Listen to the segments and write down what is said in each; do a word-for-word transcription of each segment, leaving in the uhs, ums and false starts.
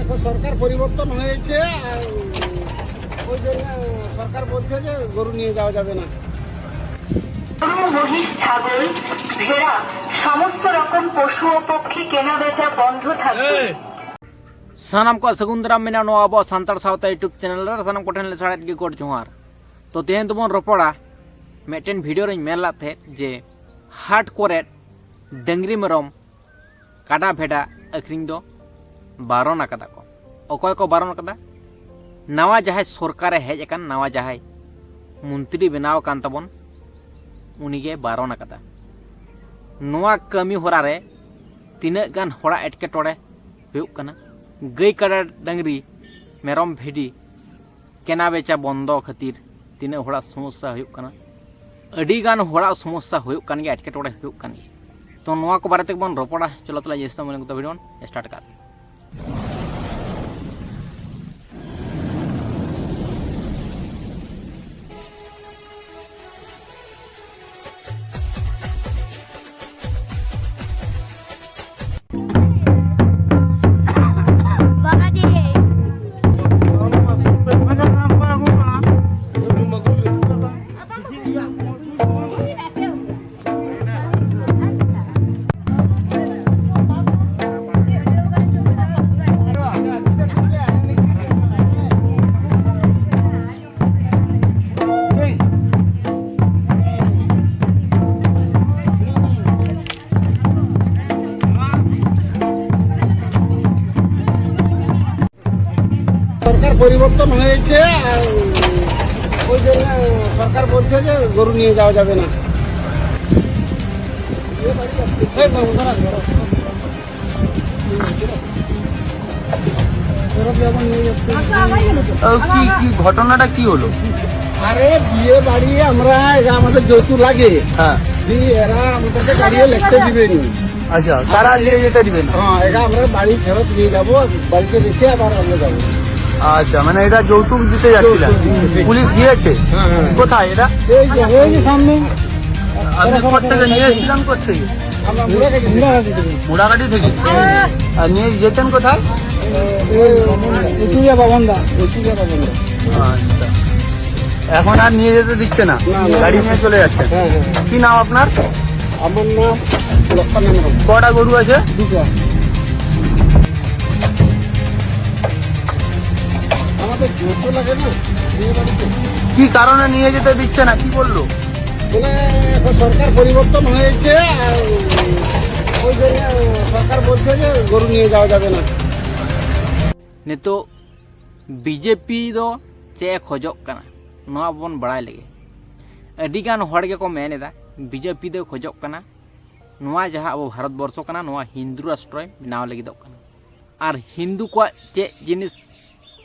তো সরকার পরিবর্তন হয়েছে, আর ওই জন্য সরকার বলছে যে গরু নিয়ে যাওয়া যাবে না। গরু, মহিষ, ছাগল, ভেড়া, সমস্ত রকম পশু ও পক্ষী কেনা বেচা বন্ধ থাকবে। ᱥᱟᱱᱟᱢ ᱠᱚᱣᱟᱜ ᱥᱟᱹᱜᱩᱱ ᱫᱟᱨᱟᱢ ᱢᱮᱱᱟᱜᱼᱟ ᱱᱚᱣᱟ ᱟᱵᱚᱣᱟᱜ ᱥᱟᱱᱛᱟᱲ ᱥᱟᱶᱛᱟ YouTube ᱪᱮᱱᱮᱞ ᱨᱮ᱾ ᱥᱟᱱᱟᱢ ᱠᱚᱴᱷᱮᱱ ᱞᱮ ᱥᱟᱲᱮᱫ ᱜᱮ ᱜᱚᱰ ᱡᱚᱦᱟᱨ᱾ ᱛᱚ ᱛᱮᱦᱮᱧ ᱫᱚᱵᱚᱱ ᱨᱚᱯᱚᱲᱟ, ᱢᱤᱫᱴᱮᱱ ᱵᱷᱤᱰᱤᱭᱳ ᱨᱮᱧ ᱢᱮᱱ ᱞᱮᱫ ᱛᱟᱦᱮᱸᱫ ᱡᱮ ᱦᱟᱴ ᱠᱚᱨᱮᱫ ᱰᱟᱹᱝᱨᱤ ᱢᱮᱨᱚᱢ ᱠᱟᱰᱟ ᱵᱷᱮᱰᱟ ᱟᱹᱠᱷᱨᱤᱧ ᱫᱚ ᱵᱟᱨᱚᱱ ᱟᱠᱟᱫᱟ ᱠᱚ᱾ ᱚᱠᱚᱭ ᱠᱚ ᱵᱟᱨᱚᱱ ᱟᱠᱟᱫᱟ? ᱱᱟᱣᱟ ᱡᱟᱦᱟᱸᱭ ᱥᱚᱨᱠᱟᱨᱮ ᱦᱮᱡ ᱟᱠᱟᱱ, ᱱᱟᱣᱟ ᱡᱟᱦᱟᱸᱭ ᱢᱚᱱᱛᱨᱤ ᱵᱮᱱᱟᱣ ᱟᱠᱟᱱ ᱛᱟᱵᱚᱱ, ᱩᱱᱤᱜᱮ ᱵᱟᱨᱚᱱ ᱟᱠᱟᱫᱟ᱾ ᱱᱚᱣᱟ ᱠᱟᱹᱢᱤ ᱦᱚᱨᱟ ᱨᱮ ᱛᱤᱱᱟᱹᱜ ᱜᱟᱱ ᱦᱚᱲᱟᱜ ᱮᱴᱠᱮᱴᱚᱬᱮ ᱦᱩᱭᱩᱜ ᱠᱟᱱᱟ, ᱜᱟᱹᱭ ᱠᱟᱰᱟ ᱰᱟᱹᱝᱨᱤ ᱢᱮᱨᱚᱢ ᱵᱷᱤᱰᱤ ᱠᱮᱱᱟ ᱵᱮᱪᱟ ᱵᱚᱱᱫᱚ ᱠᱷᱟᱹᱛᱤᱨ ᱛᱤᱱᱟᱹᱜ ᱦᱚᱲᱟᱜ ᱥᱚᱢᱚᱥᱥᱟ ᱦᱩᱭᱩᱜ ᱠᱟᱱᱟ᱾ ᱟᱹᱰᱤ ᱜᱟᱱ ᱦᱚᱲᱟᱜ ᱥᱚᱢᱚᱥᱥᱟ ᱦᱩᱭᱩᱜ ᱠᱟᱱ ᱜᱮᱭᱟ, ᱮᱴᱠᱮᱴᱚᱬᱮ ᱦᱩᱭᱩᱜ ᱠᱟᱱ ᱜᱮᱭᱟ᱾ ᱛᱚ ᱱᱚᱣᱟ ᱠᱚ ᱵᱟᱨᱮ ᱛᱮᱜᱮ ᱵᱚᱱ ᱨᱚᱯᱚᱲᱟ᱾ ᱪᱚᱞᱚ ᱛᱟᱦᱞᱮ ᱡᱟᱹᱥᱛᱤ ᱵᱟᱝ ᱢᱮᱱ ᱠᱟᱛᱮ ᱵᱷᱤᱰᱤᱭᱳ ᱵᱚᱱ ᱥᱴᱟᱨᱴ ᱠᱟᱜ ᱞᱮᱜᱮ᱾ সরকার পরিবর্তন হয়েছে, আর ওই জন্য সরকার বলছে যে গরু নিয়ে যাওয়া যাবে না। কি কি ঘটনাটা কি হলো? আরে, বিয়ে বাড়ি আমরা, এরা আমাদের যৌতুক লাগে। হ্যাঁ। দিয়ে এরা আমাদেরকে গাড়িয়ে লিখতে দিবেনি। আচ্ছা, তারা নিয়ে যেতে দিবে না। হ্যাঁ, এরা আমরা বাড়ি ফেরত নিয়ে যাবো, বাড়িতে রেখে আবার আমরা যাবো। আচ্ছা, মানে এটা যৌতুক দিতে যাচ্ছিলেন? যৌতুক দিতে। পুলিশ গিয়েছে? হ্যাঁ, হ্যাঁ। কোথায় এটা? এই যে, এই যে সামনে আপনি কোথা থেকে নিয়ে এসেছিলেন, কোথা থেকে? আমরা মুড়াকাটি থেকে। মুড়াকাটি থেকে। আর নিয়ে যেতেন কোথায়? এই উঁচুইয়া বাবন দা। উঁচুইয়া বাবন দা। আচ্ছা, এখন আর নিয়ে যেতে দিচ্ছে না, না, না। গাড়ি নিয়ে চলে যাচ্ছে। হ্যাঁ, হ্যাঁ। কি নাম আপনার? আমার নাম লক্ষণ হেমব্রম। কটা গরু আছে? দুটো। আমাদের জোর তো লাগে না, বিয়ে বাড়িতে। কি কারণে নিয়ে যেতে দিচ্ছে না, কি বললো? মানে, এখন সরকার পরিবর্তন হয়েছে, আর ওই জন্য সরকার বলছে যে গরু নিয়ে যাওয়া যাবে না। ᱱᱤᱛᱚᱜ ᱵᱤᱡᱮᱯᱤ ᱫᱚ ᱪᱮᱫ ᱮ ᱠᱷᱚᱡᱚᱜ ᱠᱟᱱᱟ, ᱱᱚᱣᱟ ᱵᱚᱱ ᱵᱟᱲᱟᱭ ᱞᱮᱜᱮ᱾ ᱟᱹᱰᱤᱜᱟᱱ ᱦᱚᱲ ᱜᱮᱠᱚ ᱢᱮᱱ ᱮᱫᱟ, ᱵᱤᱡᱮᱯᱤ ᱫᱚᱭ ᱠᱷᱚᱡᱚᱜ ᱠᱟᱱᱟ ᱱᱚᱣᱟ ᱡᱟᱦᱟᱸ ᱟᱵᱚ ᱵᱷᱟᱨᱚᱛ ᱵᱚᱨᱥᱚ ᱠᱟᱱᱟ, ᱱᱚᱣᱟ ᱦᱤᱱᱫᱩ ᱨᱟᱥᱴᱨᱚᱭ ᱵᱮᱱᱟᱣ ᱞᱟᱹᱜᱤᱫᱚᱜ ᱠᱟᱱᱟ᱾ ᱟᱨ ᱦᱤᱱᱫᱩ ᱠᱚᱣᱟᱜ ᱪᱮᱫ ᱡᱤᱱᱤᱥ,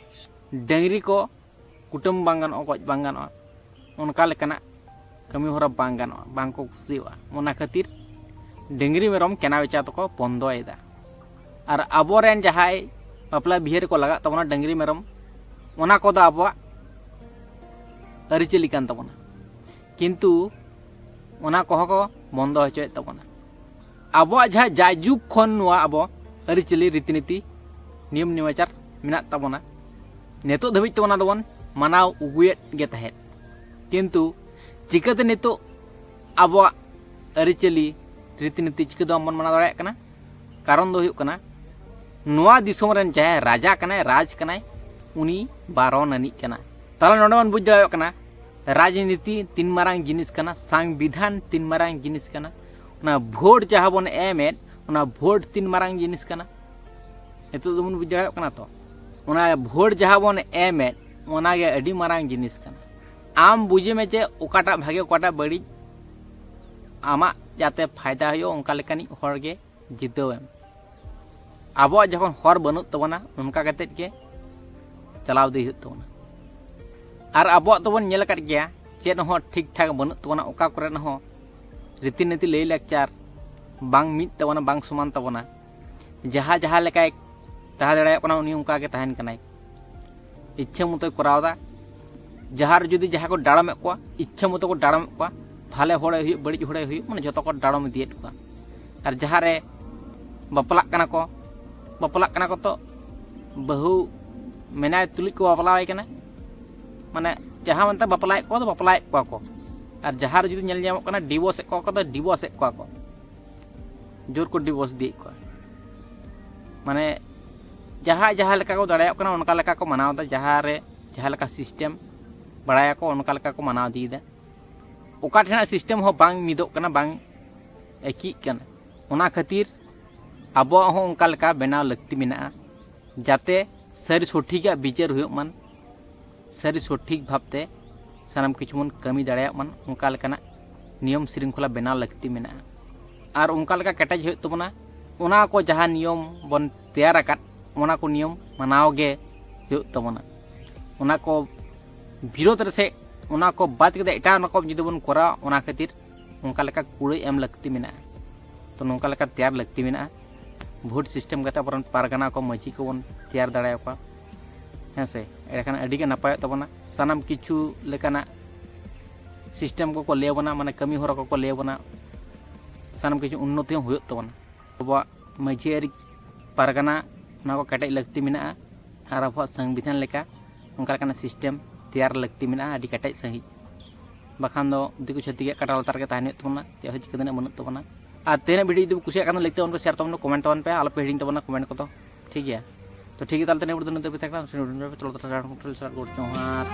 ᱰᱟᱹᱝᱨᱤ ᱠᱚ ᱠᱩᱴᱟᱹᱢ ᱵᱟᱝ ᱜᱟᱱᱚᱜᱼᱟ, ᱜᱚᱡ ᱵᱟᱝ ᱜᱟᱱᱚᱜᱼᱟ, ᱚᱱᱠᱟ ᱞᱮᱠᱟᱱᱟᱜ ᱠᱟᱹᱢᱤ ᱦᱚᱨᱟ ᱵᱟᱝ ᱜᱟᱱᱚᱜᱼᱟ, ᱵᱟᱝ ᱠᱚ ᱠᱩᱥᱤᱭᱟᱜᱼᱟ᱾ ᱚᱱᱟ ᱠᱷᱟᱹᱛᱤᱨ ᱰᱟᱹᱝᱨᱤ ᱢᱮᱨᱚᱢ ᱠᱮᱱᱟ ᱵᱮᱪᱟ ᱫᱚᱠᱚ ᱵᱚᱱᱫᱚᱭᱮᱫᱟ᱾ ᱟᱨ ᱟᱵᱚᱨᱮᱱ ᱡᱟᱦᱟᱸᱭ ᱵᱟᱯᱞᱟ ᱵᱤᱦᱟᱹ ᱨᱮᱠᱚ ᱞᱟᱜᱟᱜ ᱛᱟᱵᱚᱱᱟ ᱰᱟᱹᱝᱨᱤ ᱢᱮᱨᱚᱢ, ᱚᱱᱟ ᱠᱚᱫᱚ ᱟᱵᱚᱣᱟᱜ ᱟᱹᱨᱤᱪᱟᱹᱞᱤ ᱠᱟᱱ ᱛᱟᱵᱚᱱᱟ, ᱠᱤᱱᱛᱩ ᱚᱱᱟ ᱠᱚᱦᱚᱸ ᱠᱚ ᱵᱚᱱᱫᱚ ᱦᱚᱪᱚᱭᱮᱫ ᱛᱟᱵᱚᱱᱟ᱾ ᱟᱵᱚᱣᱟᱜ ᱡᱟᱦᱟᱸ ᱡᱟᱭᱡᱩᱜᱽ ᱠᱷᱚᱱ ᱱᱚᱣᱟ ᱟᱵᱚ ᱟᱹᱨᱤᱪᱟᱹᱞᱤ, ᱨᱤᱛᱤᱱᱤᱛᱤ, ᱱᱤᱭᱚᱢ ᱱᱮᱢᱟᱪᱟᱨ ᱢᱮᱱᱟᱜ ᱛᱟᱵᱚᱱᱟ, ᱱᱤᱛᱚᱜ ᱫᱷᱟᱹᱵᱤᱡ ᱛᱮ ᱚᱱᱟ ᱫᱚᱵᱚᱱ ᱢᱟᱱᱟᱣ ᱟᱹᱜᱩᱭᱮᱫ ᱜᱮ ᱛᱟᱦᱮᱸᱫ᱾ ᱠᱤᱱᱛᱩ ᱪᱤᱠᱟᱹᱛᱮ ᱱᱤᱛᱚᱜ ᱟᱵᱚᱣᱟᱜ ᱟᱹᱨᱤᱪᱟᱹᱞᱤ, ᱨᱤᱛᱤᱱᱤᱛᱤ ᱪᱤᱠᱟᱹ ᱫᱚ ᱵᱟᱵᱚᱱ ᱢᱟᱱᱟᱣ ᱫᱟᱲᱮᱭᱟᱜ ᱠᱟᱱᱟ? ᱠᱟᱨᱚᱱ ᱫᱚ ᱦᱩᱭᱩᱜ ᱠᱟᱱᱟ, ᱱᱚᱣᱟ ᱫᱤᱥᱚᱢ ᱨᱮᱱ ᱡᱟᱦᱟᱸᱭ ᱨᱟᱡᱟ ᱠᱟᱱᱟᱭ, ᱨᱟᱡᱽ ᱠᱟᱱᱟᱭ, ᱩᱱᱤ ᱵᱟᱨᱚᱱ ᱟᱹᱱᱤᱡ ᱠᱟᱱᱟ᱾ ᱛᱟᱦᱞᱮ ᱱᱚᱰᱮ ᱵᱚᱱ ᱵᱩᱡᱽ ᱫᱟᱲᱮᱭᱟᱜ ᱠᱟᱱᱟ, ᱨᱟᱡᱽᱱᱤᱛᱤ ᱛᱤᱱ ᱢᱟᱨᱟᱝ ᱡᱤᱱᱤᱥ ᱠᱟᱱᱟ, ᱥᱟᱝᱵᱤᱫᱷᱟᱱ ᱛᱤᱱ ᱢᱟᱨᱟᱝ ᱡᱤᱱᱤᱥ ᱠᱟᱱᱟ, ᱚᱱᱟ ᱵᱷᱳᱴ ᱡᱟᱦᱟᱸ ᱵᱚᱱ ᱮᱢᱮᱫ, ᱚᱱᱟ ᱵᱷᱳᱴ ᱛᱤᱱ ᱢᱟᱨᱟᱝ ᱡᱤᱱᱤᱥ ᱠᱟᱱᱟ᱾ ᱱᱤᱛᱚᱜ ᱫᱚᱵᱚᱱ ᱵᱩᱡᱽ ᱫᱟᱲᱮᱭᱟᱜ ᱠᱟᱱᱟ ᱛᱚ, ᱚᱱᱟ ᱵᱷᱳᱴ ᱡᱟᱦᱟᱸ ᱵᱚᱱ ᱮᱢᱮᱫ, ᱚᱱᱟᱜᱮ ᱟᱹᱰᱤ ᱢᱟᱨᱟᱝ ᱡᱤᱱᱤᱥ ᱠᱟᱱᱟ᱾ ᱟᱢ ᱵᱩᱡᱮ ᱢᱮ ᱡᱮ ᱚᱠᱟᱴᱟᱜ ᱵᱷᱟᱜᱮ, ᱚᱠᱟᱴᱟᱜ ᱵᱟᱹᱲᱤᱡ, ᱟᱢᱟᱜ ᱡᱟᱛᱮ ᱯᱷᱟᱭᱫᱟ ᱦᱩᱭᱩᱜ, ᱚᱱᱠᱟ ᱞᱮᱠᱟᱱᱤᱡ ᱦᱚᱲ ᱜᱮ ᱡᱤᱛᱟᱹᱣ ᱮᱢ᱾ ᱟᱵᱚᱣᱟᱜ ᱡᱚᱠᱷᱚᱱ ᱦᱚᱨ ᱵᱟᱹᱱᱩᱜ ᱛᱟᱵᱚᱱᱟ, ᱚᱱᱠᱟ ᱠᱟᱛᱮᱫ ᱜᱮ ᱪᱟᱞᱟᱣ ᱤᱫᱤ ᱦᱩᱭᱩᱜ ᱛᱟᱵᱚᱱᱟ᱾ ᱟᱨ ᱟᱵᱚᱣᱟᱜ ᱫᱚᱵᱚᱱ ᱧᱮᱞ ᱟᱠᱟᱫ ᱜᱮᱭᱟ, ᱪᱮᱫ ᱦᱚᱸ ᱴᱷᱤᱠ ᱴᱷᱟᱠ ᱵᱟᱹᱱᱩᱜ ᱛᱟᱵᱚᱱᱟ, ᱚᱠᱟ ᱠᱚᱨᱮ ᱦᱚᱸ ᱨᱤᱛᱤ ᱱᱤᱛᱤ ᱞᱟᱹᱭ ᱞᱟᱠᱪᱟᱨ ᱵᱟᱝ ᱢᱤᱫ ᱛᱟᱵᱚᱱᱟ, ᱵᱟᱝ ᱥᱚᱢᱟᱱ ᱛᱟᱵᱚᱱᱟ᱾ ᱡᱟᱦᱟᱸ ᱡᱟᱦᱟᱸ ᱞᱮᱠᱟᱭ ᱛᱟᱦᱮᱸ ᱫᱟᱲᱮᱭᱟᱜ ᱠᱟᱱᱟ, ᱩᱱᱤ ᱚᱱᱠᱟ ᱜᱮ ᱛᱟᱦᱮᱱ ᱠᱟᱱᱟᱭ, ᱤᱪᱪᱷᱟᱹ ᱢᱚᱛᱚᱭ ᱠᱚᱨᱟᱣ ᱮᱫᱟ᱾ ᱡᱟᱦᱟᱸ ᱨᱮ ᱡᱩᱫᱤ ᱡᱟᱦᱟᱸ ᱠᱚ ᱰᱟᱲᱚᱢᱮᱫ ᱠᱚᱣᱟ, ᱤᱪᱪᱷᱟᱹ ᱢᱚᱛᱚ ᱠᱚ ᱰᱟᱲᱚᱢᱮᱫ ᱠᱚᱣᱟ, ᱵᱷᱟᱞᱮ ᱦᱚᱲᱮ ᱦᱩᱭᱩᱜ, ᱵᱟᱹᱲᱤᱡ ᱦᱚᱲᱮ ᱦᱩᱭᱩᱜ, ᱢᱟᱱᱮ ᱡᱷᱚᱛᱚ ᱠᱚ ᱰᱟᱲᱚᱢ ᱤᱫᱤᱭᱮᱫ ᱠᱚᱣᱟ᱾ ᱟᱨ ᱡᱟᱦᱟᱸ ᱨᱮ ᱵᱟᱯᱞᱟᱜ ᱠᱟᱱᱟ ᱠᱚ, ᱵᱟᱯᱞᱟᱜ ᱠᱟᱱᱟ ᱠᱚ ᱛᱚ ᱵᱟᱹᱦᱩ ᱢᱮᱱᱟᱭ ᱛᱩᱞᱩᱡ ᱠᱚ ᱵᱟᱯᱞᱟᱣᱟᱭ ᱠᱟᱱᱟ᱾ ᱢᱟᱱᱮ ᱡᱟᱦᱟᱸ ᱢᱮᱱᱛᱮ ᱵᱟᱯᱞᱟᱭᱮᱫ ᱠᱚᱣᱟ ᱫᱚ ᱵᱟᱯᱞᱟᱭᱮᱫ ᱠᱚᱣᱟ ᱠᱚ, ᱟᱨ ᱡᱟᱦᱟᱸ ᱨᱮ ᱡᱩᱫᱤ ᱧᱮᱞ ᱧᱟᱢᱚᱜ ᱠᱟᱱᱟ ᱰᱤᱵᱳᱨᱥ ᱮᱫ ᱠᱚᱣᱟ ᱠᱚ ᱫᱚ ᱰᱤᱵᱳᱨᱥ ᱮᱫ ᱠᱚᱣᱟ ᱠᱚ, ᱡᱳᱨ ᱠᱚ ᱰᱤᱵᱳᱨᱥ ᱤᱫᱤᱭᱮᱫ ᱠᱚᱣᱟ᱾ ᱢᱟᱱᱮ ᱡᱟᱦᱟᱸᱭ ᱡᱟᱦᱟᱸ ᱞᱮᱠᱟ ᱠᱚ ᱫᱟᱲᱮᱭᱟᱜ ᱠᱟᱱᱟ ᱚᱱᱠᱟ ᱞᱮᱠᱟ ᱠᱚ ᱢᱟᱱᱟᱣ ᱮᱫᱟ, ᱡᱟᱦᱟᱸ ᱨᱮ ᱡᱟᱦᱟᱸ ᱞᱮᱠᱟ ᱥᱤᱥᱴᱮᱢ ᱵᱟᱲᱟᱭᱟᱠᱚ ᱚᱱᱠᱟ ᱞᱮᱠᱟ ᱠᱚ ᱢᱟᱱᱟᱣ ᱤᱫᱤᱭᱮᱫᱟ᱾ ᱚᱠᱟ ᱴᱷᱮᱱᱟᱜ ᱥᱤᱥᱴᱮᱢ ᱦᱚᱸ ᱵᱟᱝ ᱢᱤᱫᱚᱜ ᱠᱟᱱᱟ, ᱵᱟᱝ ᱮᱠᱤᱜ ᱠᱟᱱᱟ᱾ ᱚᱱᱟ ᱠᱷᱟᱹᱛᱤᱨ ᱟᱵᱚᱣᱟᱜ ᱦᱚᱸ ᱚᱱᱠᱟ ᱞᱮᱠᱟ ᱵᱮᱱᱟᱣ ᱞᱟᱹᱠᱛᱤ ᱢᱮᱱᱟᱜᱼᱟ, ᱡᱟᱛᱮ ᱥᱟᱹᱨᱤ ᱥᱚᱴᱷᱤᱠᱟᱜ ᱵᱤᱪᱟᱹᱨ ᱦᱩᱭᱩᱜ ᱢᱟᱱ, ᱥᱟᱹᱨᱤ ᱥᱚᱴᱷᱤᱠ ᱵᱷᱟᱵᱽᱛᱮ ᱥᱟᱱᱟᱢ ᱠᱤᱪᱷᱩ ᱵᱚᱱ ᱠᱟᱹᱢᱤ ᱫᱟᱲᱮᱭᱟᱜ ᱢᱟᱱ, ᱚᱱᱠᱟ ᱞᱮᱠᱟᱱᱟᱜ ᱱᱤᱭᱚᱢ ᱥᱨᱤᱝᱠᱷᱚᱞᱟ ᱵᱮᱱᱟᱣ ᱞᱟᱹᱠᱛᱤ ᱢᱮᱱᱟᱜᱼᱟ᱾ ᱟᱨ ᱚᱱᱠᱟ ᱞᱮᱠᱟ ᱠᱮᱴᱮᱡ ᱦᱩᱭᱩᱜ ᱛᱟᱵᱚᱱᱟ᱾ ᱚᱱᱟ ᱠᱚ ᱡᱟᱦᱟᱸ ᱱᱤᱭᱚᱢ ᱵᱚᱱ ᱛᱮᱭᱟᱨ ᱟᱠᱟᱫ, ᱚᱱᱟ ᱠᱚ ᱱᱤᱭᱚᱢ ᱢᱟᱱᱟᱣ ᱜᱮ ᱦᱩᱭᱩᱜ ᱛᱟᱵᱚᱱᱟ᱾ ᱚᱱᱟ ᱠᱚ ᱵᱤᱨᱳᱫᱷ ᱨᱮ ᱥᱮ ᱚᱱᱟ ᱠᱚ ᱵᱟᱫ ᱠᱟᱛᱮ ᱮᱴᱟᱜ ᱨᱚᱠᱚᱢ ᱡᱩᱫᱤ ᱵᱚᱱ ᱠᱚᱨᱟᱣᱟ, ᱚᱱᱟ ᱠᱷᱟᱹᱛᱤᱨ ᱚᱱᱠᱟ ᱞᱮᱠᱟ ᱠᱩᱲᱟᱹᱭ ᱮᱢ ᱞᱟᱹᱠᱛᱤ ᱢᱮᱱᱟᱜᱼᱟ᱾ ᱛᱚ ᱱᱚᱝᱠᱟ ᱞᱮᱠᱟ ᱛᱮᱭᱟᱨ ᱞᱟᱹᱠᱛᱤ ᱢᱮᱱᱟᱜᱼᱟ᱾ ᱵᱷᱳᱴ ᱥᱤᱥᱴᱮᱢ ᱠᱟᱛᱮ ᱟᱵᱚᱨᱮᱱ ᱯᱟᱨᱜᱟᱱᱟ ᱠᱚ, ᱢᱟᱹᱡᱷᱤ ᱠᱚᱵᱚᱱ ᱛᱮᱭᱟᱨ ᱫᱟᱲᱮᱭᱟᱠᱚᱣᱟ, ᱦᱮᱸ ᱥᱮ? ᱮᱸᱰᱮᱠᱷᱟᱱ ᱟᱹᱰᱤ ᱜᱮ ᱱᱟᱯᱟᱭᱚᱜ ᱛᱟᱵᱚᱱᱟ᱾ ᱥᱟᱱᱟᱢ ᱠᱤᱪᱷᱩ ᱞᱮᱠᱟᱱᱟᱜ ᱥᱤᱥᱴᱮᱢ ᱠᱚᱠᱚ ᱞᱟᱹᱭ ᱟᱵᱚᱱᱟ, ᱢᱟᱱᱮ ᱠᱟᱹᱢᱤ ᱦᱚᱨᱟ ᱠᱚᱠᱚ ᱞᱟᱹᱭ ᱟᱵᱚᱱᱟ, ᱥᱟᱱᱟᱢ ᱠᱤᱪᱷᱩ ᱩᱱᱱᱚᱛᱤ ᱦᱚᱸ ᱦᱩᱭᱩᱜ ᱛᱟᱵᱚᱱᱟ᱾ ᱟᱵᱚᱣᱟᱜ ᱢᱟᱹᱡᱷᱤ ᱟᱹᱨᱤ ᱯᱟᱨᱜᱟᱱᱟ ᱚᱱᱟ ᱠᱚ ᱠᱮᱴᱮᱡ ᱞᱟᱹᱠᱛᱤ ᱢᱮᱱᱟᱜᱼᱟ, ᱟᱨ ᱟᱵᱚᱣᱟᱜ ᱥᱚᱝᱵᱤᱫᱷᱟᱱ ᱞᱮᱠᱟ ᱚᱱᱠᱟ ᱞᱮᱠᱟᱱᱟᱜ ᱥᱤᱥᱴᱮᱢ ᱛᱮᱭᱟᱨ ᱞᱟᱹᱠᱛᱤ ᱢᱮᱱᱟᱜᱼᱟ ᱟᱹᱰᱤ ᱠᱮᱴᱮᱡ ᱥᱟᱺᱦᱤᱡ᱾ ᱵᱟᱠᱷᱟᱱ ᱫᱚ ᱫᱤᱠᱩ ᱪᱷᱟᱹᱛᱤᱠᱟᱜ ᱠᱟᱴᱟ ᱞᱟᱛᱟᱨ ᱨᱮᱜᱮ ᱛᱟᱦᱮᱱ ᱦᱩᱭᱩᱜ ᱛᱟᱵᱚᱱᱟ, ᱪᱮᱫ ᱦᱚᱸ ᱪᱤᱠᱟᱹ ᱛᱮᱱᱟᱜ ᱵᱟᱹᱱᱩᱜ ᱛᱟᱵᱚᱱᱟ᱾ ᱟᱨ ᱛᱮᱦᱮᱧᱟᱜ ᱵᱷᱤᱰᱤᱭᱳ ᱡᱩᱫᱤ ᱯᱮ ᱠᱩᱥᱤᱭᱟᱜ ᱠᱷᱟᱱ ᱫᱚ ᱞᱟᱹᱭ ᱛᱟᱵᱚᱱ ᱯᱮ, ᱥᱮᱭᱟᱨ ᱛᱟᱵᱚᱱ ᱯᱮ, ᱠᱚᱢᱮᱱᱴ ᱛᱟᱵᱚᱱ ᱯᱮ, ᱟᱞᱚᱯᱮ ᱦᱤᱲᱤᱧ ᱛᱟᱵᱚᱱᱟ ᱠᱚᱢᱮᱱᱴ ᱠᱚᱫᱚ, ᱴᱷᱤᱠ ᱜᱮᱭᱟ? ᱛᱚ ᱴᱷᱤᱠ ᱜᱮᱭᱟ, ᱛᱟᱦᱚᱞᱮ ᱛᱮᱦᱮᱧᱟᱜ ᱵᱷᱤᱰᱤᱭᱳ ᱫᱚ ᱱᱤᱱᱟᱹᱜ ᱫᱷᱟᱹᱵᱤᱡ ᱛᱟᱦᱮᱸ ᱠᱟᱱᱟ᱾ ᱪᱚᱞᱚ ᱛᱟᱦᱚᱞᱮ ᱡᱚᱦᱟᱨ᱾